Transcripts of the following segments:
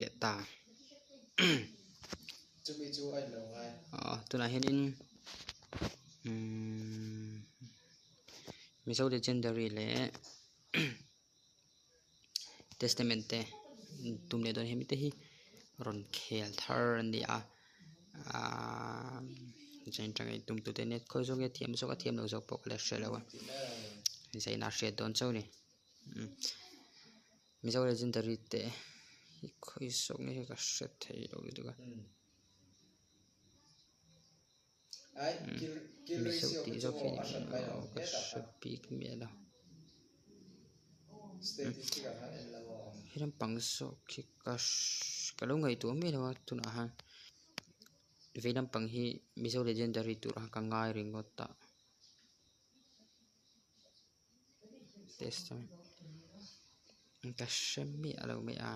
Leh ta. Chumi chu a inlo ngai. Aw tunah hianin umm Mizo legendary leh testament te tum leh dawn hemi te hi rawn khel thar an ni a ahh zain tang in tum tute nia khawi zawk nge thiam zawk a thiam lo zawk pawh ka la hre lo a zaina a hriat dawn chauh a ni umm. Mizo legendary te hi khawi zawk nge ka hre thei lo lutuk a Mizo tih zawk hi ka hre bik miah lo he lampang zawk hi ka ka lo ngaihtuah miah lo a tunah hian vei lampang hi Mizo legendary turah ka ngai ringawt a. Test ka hre miah lo mai a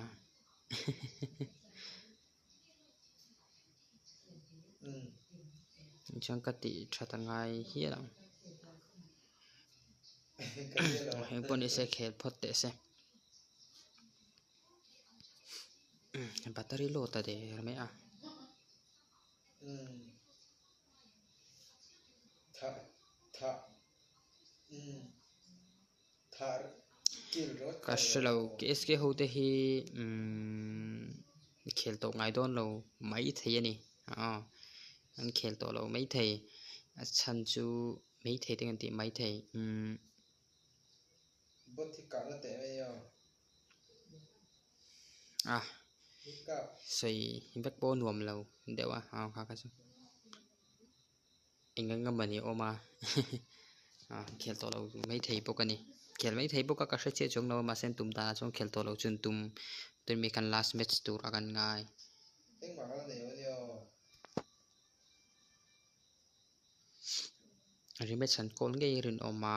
chuan ka tih that a ngai hial ang heng pawh nise khel phawt teh se battery load a der mai a. Ka hre lo KSK ho te hi umm khel tawh ngai dawn lo maithei a ni aw an khel tawh lo maithei a chhan chu maithei te kan tih maithei umm. A sawi vek pawh nuam lo deuh a aw kha kha chu. Eng eng emaw ni awm a ah khel tawh lo maithei bawk a ni khel maithei bawk a ka hre chiah chuang lo a mahse tum danah chuan khel tawh lo chuan tum tun mi khan last match tur a kan ngai. Rematch an kawl ngei rinawm a.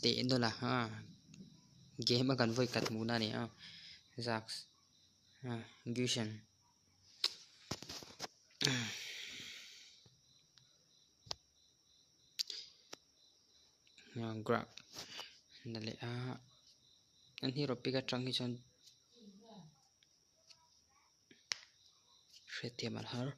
Teh nawlh a ha game a kan vawi khat hmuhna a ni a Zax Gusion grab na leh a. An hero pic atang hi chuan hriatthiam an har.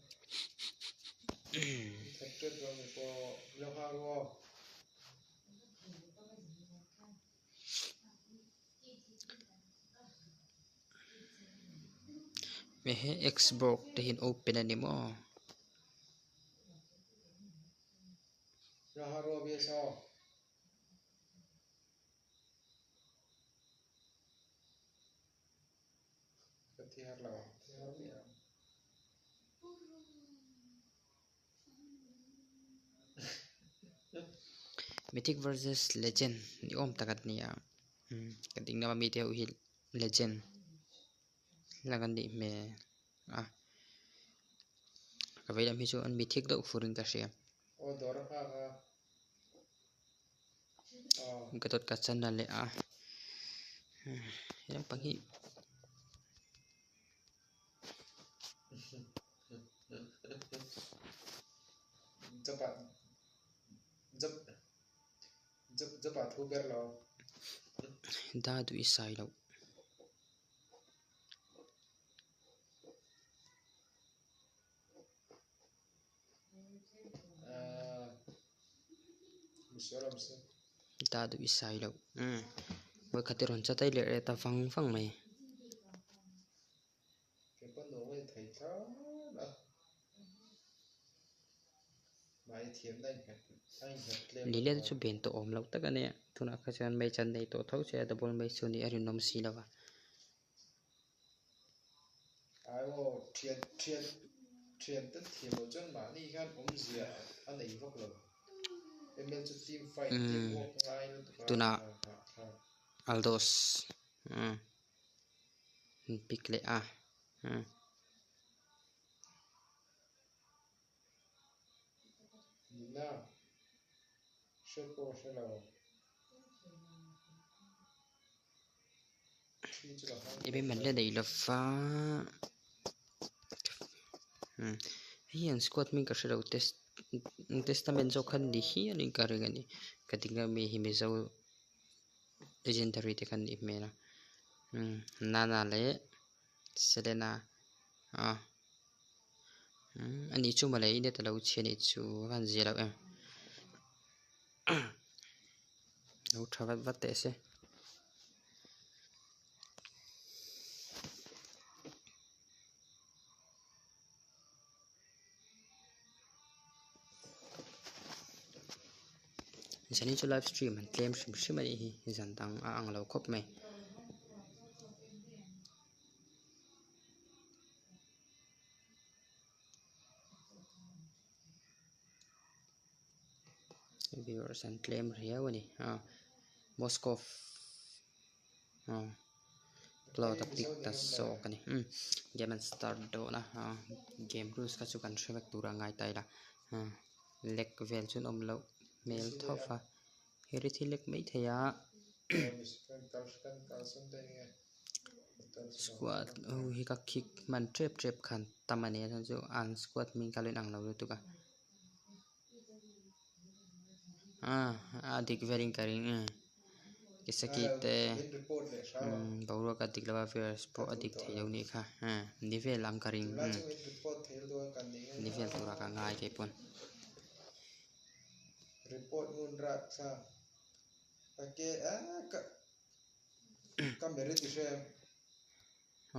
Ehe xbox te hian open a ni maw. Mythic versus legend ni awm tak a ni a ka ding lama mite ho hi legend lang an nih hmel a ka vei lam hi chu an mythic deuh fur in ka hria. Ka dawt ka chan a leh a he lampang hi da duh i sai loh. Ta duh i sai loh umm vawikhat i rawn chat a i leh ta vang vang mai. Lilia te chu ben tawh awm loh tak a nia tunah kha chuan match an nei tawh tho che a double match chu nih a rinawm si lo va. Tunah Aldos an pick leh a. Em an la nei lo va hei hi an squad hming ka hre lo test testament zawk kha ni hialin ka ring a ni ka ti ngam mi hi mizo legendary te kha an nih hmel a nana leh selena ah ani chu mawle i net a lo chhia anih chu a van zia loh em lo tha vat vat teh se. Zanin chu live stream an tlem hrim hrim a nih hi zan dang a ang lo khawp mai. Viewers an tlem riau a ni a Moscow cloud a pick ta zawk a ni umm game an start dawn a game rules kha chu kan hre vek tur a ngai ta ila lag vel chu an awm loh hmel tho va heri thil lek mai thei a. Squad ho hi ka kick hman tep tep khan tam a ni a chuan chu an squad hming kha lo inang lo lutuk a ah a dik velin ka ring kisaki te boruak a dik lo a virus pawh a dik thei lo nih kha ni vel ang ka ring ni vel turah ka ngai keipawn.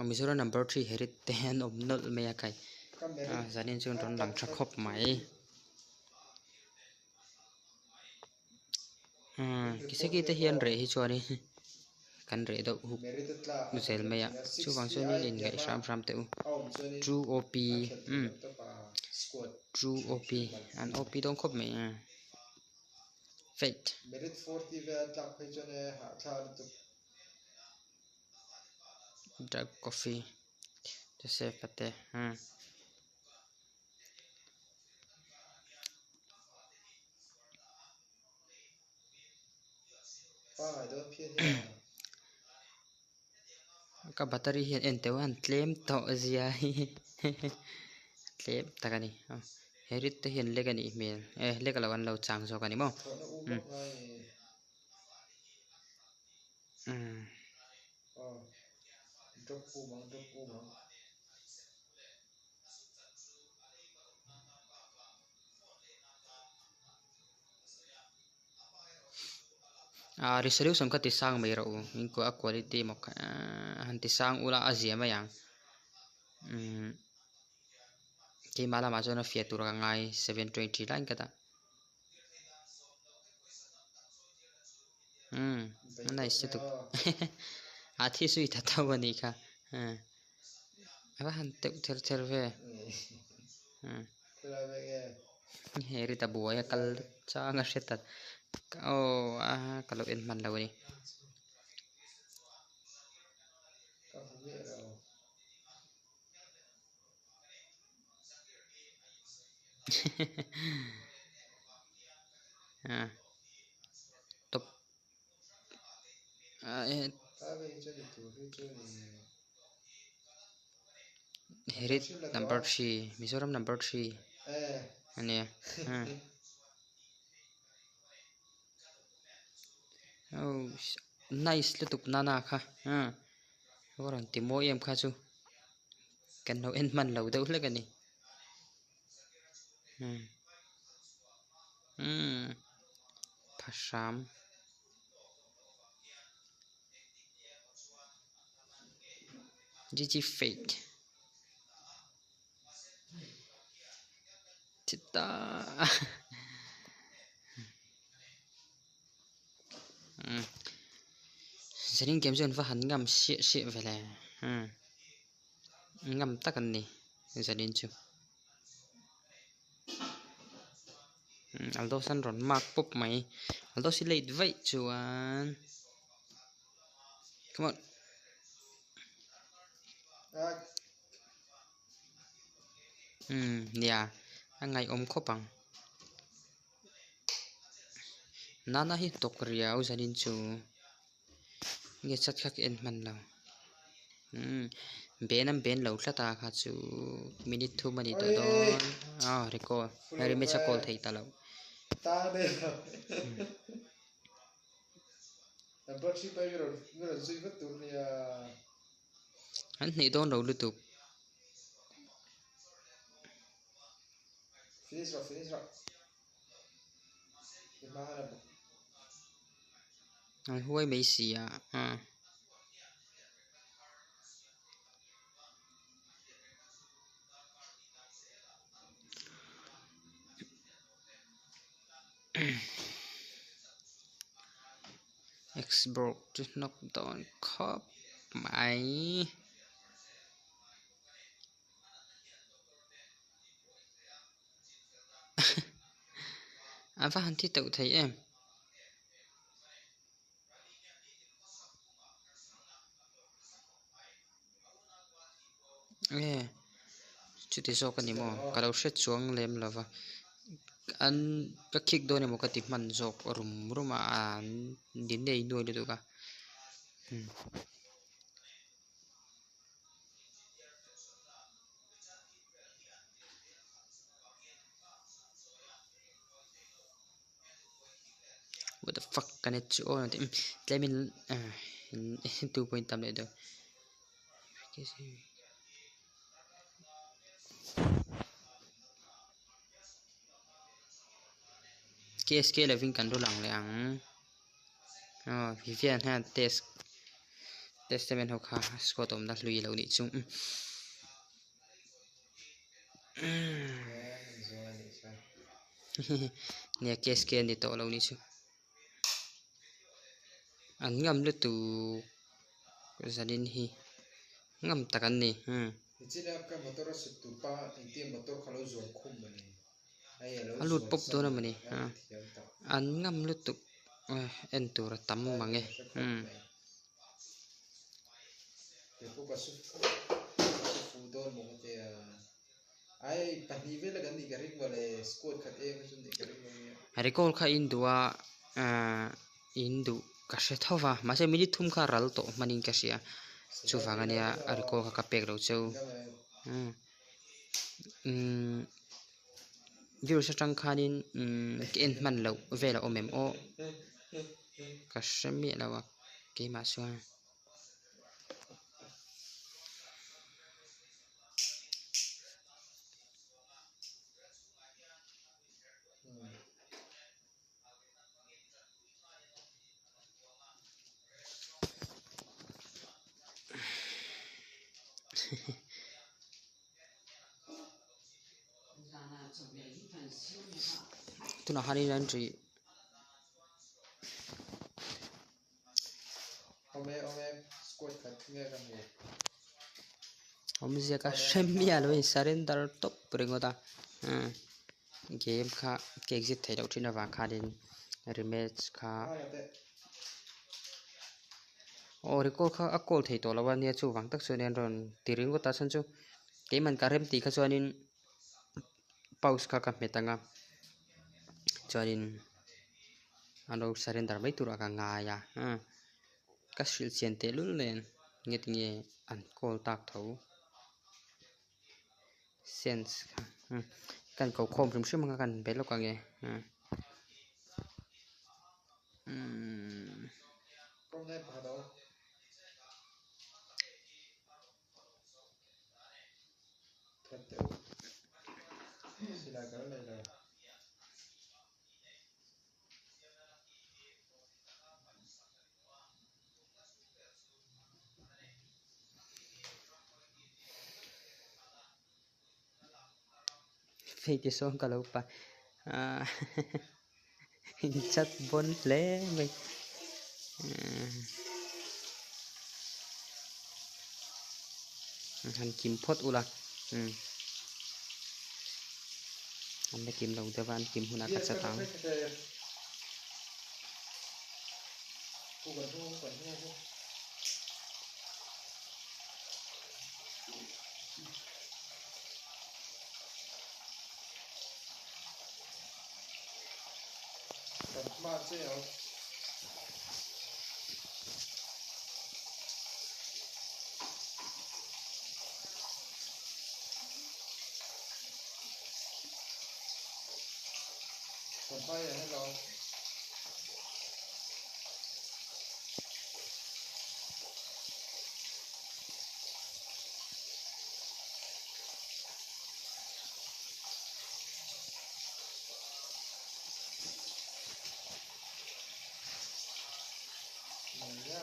Mizoram number three herit te an awm nawlh mai a kai zanin chu an rawn lang tha khawp mai kiseki te hian reh hi chuanin kan reh deuh huk zel mai a chuvang chuanin inngaih hram hram teh u two O P umm two O P an O P dawn khawp mai. Fate. Merit 40 vel a tlak phei chuan e hahthlak lutuk. Dark coffee Joseph a te umm. Pangai dawn phian hi a. Ka battery hian en teuh a han tlem tawh zia hi tlem tak a ni he rit te hian lek a nih hmel e lek lo an lo chang zawk a ni maw Thawhna um vak ngai ni. Umm. Aw drop um ang drop um ang. Ah resolution kha ti sang mai rawh u in a quality emaw kha han ti sang ula a zia mai ang umm keimah lamah chuan a fiah tur ka ngai 720 lai ka dah umm a nice lutuk a thi zui ta tho a nih kha a va han teuh ther ther ve umm. He ri ta buai a kal chang a hre ta aw a ka lo en hman lo a ni. Top Herit number three Mizoram number three a nia oh nice lutuk nana kha a rawn ti mawi em kha chu kan lo en hman lo deuh hlek a ni. Umm phahram Gigi fate chita umm zanin game chu an va han ngam siah siah ve le umm ngam tak an ni zanin chu. Aldos an rawn mark pawp mai Aldos hi late vaih chuan come on umm nia a ngaihawm khawp ang nana hi tawk riau zanin chu nge chat kha ka en hman lo. Umm ben an ben lo tlat a kha chu minute thum a ni tawh dawn a record rematch a call thei ta lo. An hneih dawn lo lutuk. An huai mai si a ah. Xbox chu hnawk dawn khawp mai. A va han thi teuh thei em. Nge chuti zawk a ni maw ka lo hre chuang lem lo va an ka khik dawn emaw ka ti hman zawk rum rum a an ni nei nuai lutuk a. What the fuck ka net chu aw tlemin two point tam leh deuh KSK lovin kan ru lang leh ang aw Vivian hian test testament ho kha squad awmna hlui lo nih chu. Nia case ke ani tawh lo nih chu an ngam lutuk zanin hi ngam tak an ni a lut pawp dawn a mawni an ngam lutuk en tur a tam mang e. Recall kha in duh a ahh in duh ka hre tho va mahse minute thum kha ral tawh hmanin ka hria chuvang ania recall kha ka pek lo cheu umm views atang khanin umm ka en hman loh vel a awm em aw ka hre miah lo a keimah chuan. Tunah hianin an ri. Awmzia ka hre miah lo a in surrender tawp ringawt a game kha ka exit theih loh thin avang khanin rematch kha aw record kha a call thei tawh lo a nia chuvang tak chuan an rawn ti ringawt a chhan chu keiman ka rem tih kha chuanin pause kha ka hmet ang a chuanin an lo surrender mai turah ka ngai a ka hrilh chian tehlul nen nge tinge an call tak tho sense kha kan ko khawm hrim hrim anga kan be lawk ange. Hei ti sawn ka lo pa ah in chat bawn hle mai han kim phawt ula umm an la kim lo deuh a an kim hunah ka chat ang. Champhai ah hello. Nia.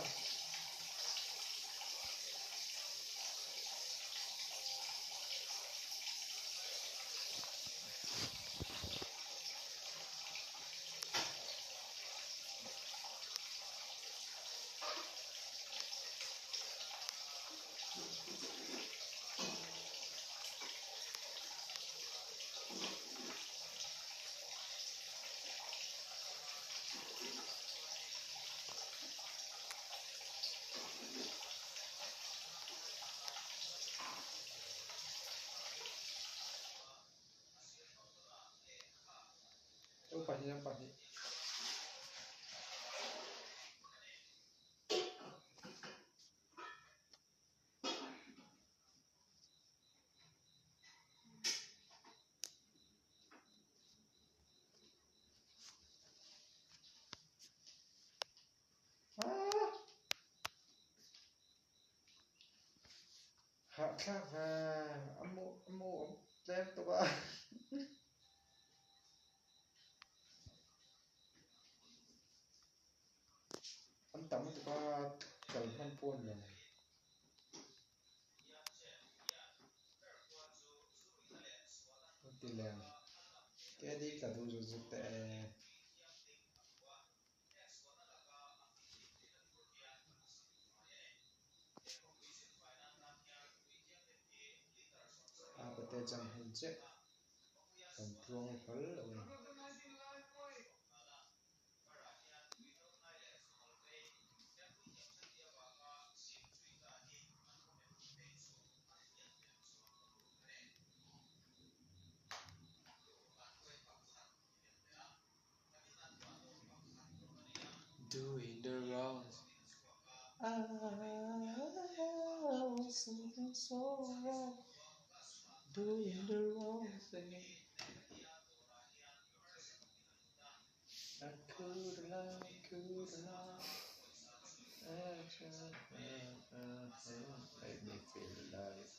Aw pahnih ang pahnih. Hahthlak ve a mu a mu awm tlem tawp a. An tam lutuk a kal hman pawh a ni lo. Ti lem KD ka duh zut zut teh e. A pate chang hun chiah kan tluang i phal lo a ni. Doing the wrong I something so right Doing the wrong thing I could lie, could lie Make me feel alive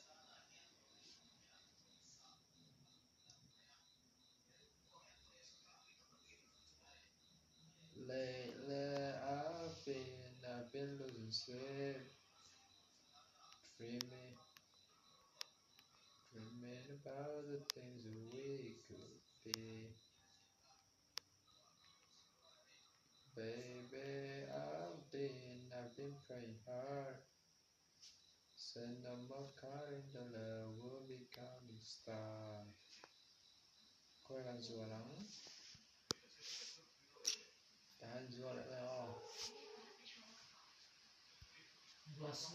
Lately I've been, I've been losing sleep Dreaming, dreaming about the things that we could be Baby, I've been, I've been praying hard Send no more kind of love will become star Khawi kan zual ang? Tah hian zual leh mai aw.